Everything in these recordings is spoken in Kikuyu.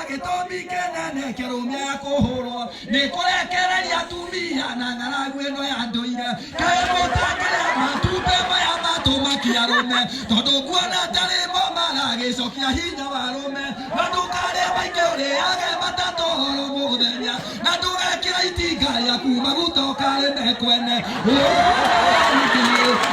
Gĩtũmi kĩnene kĩrũmia ya kũhũrwo nĩ kũrekereria atumia na ng'aragu ĩno ya ndũire. Kaĩ mũtangĩrĩa matumbĩ maya matũmakia arũme, tondũ nguona tarĩ mo maragĩcokia hinya wa arũme. Na ndũkarĩe maingĩ, ũrĩage matatũ oro mũthenya, na ndũgekĩra itinga rĩaku maguta ũkarĩme kwene.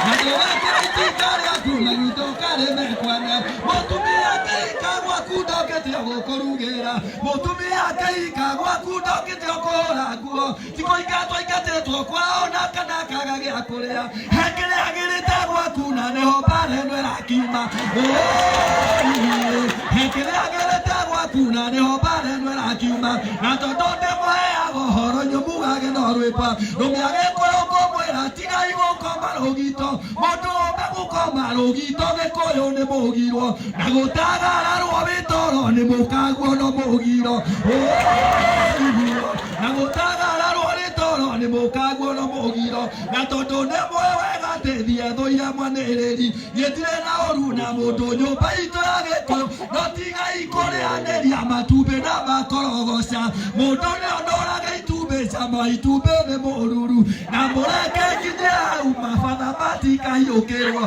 Na ndũgekĩra itinga rĩaku maguta ũkarĩme kwene. Mũtumia akĩhika gwaku ndokĩte gũkũrugĩra, mũtumia akĩhika gwaku ndokĩte kũhũra nguo. Ti kũingatwo aingatĩtwo kwao na kana akaga gĩa kũrĩa. He kĩrĩa agĩrĩte gwaku na nĩho mbara ĩno ĩrakiuma. He kĩrĩa agĩrĩte gwaku na nĩho mbara ĩno ĩrakiuma. Na tondũ ndĩmũheaga ũhoro inyuĩ mugage no rwĩmbo, rũmia Gĩkũyũ ngũmwĩra tigai gũkoma rũgito. Mũndũ ũme gũkoma rũgito Gĩkũyũ nĩ mũgirwo, na gũtagararwo wĩtoro nĩ mũkaguo no mũgiro. Na gũtagararwo rĩtoro nĩ mũkaguo no mũgiro. Na tondũ nĩ mũĩ wega atĩ thiĩ thũire mwanĩrĩri, gĩtirĩ na ũru na mũndũ nyũmba itũ ya Gĩkũyũ. No tigai kũrĩanĩria matumbĩ na makorogoca. Mũndũ nĩ onũraga itumbĩ, cama itumbĩ nĩ mũruru. Na mũreke nginye hau mabatha matikahiũkĩrwo.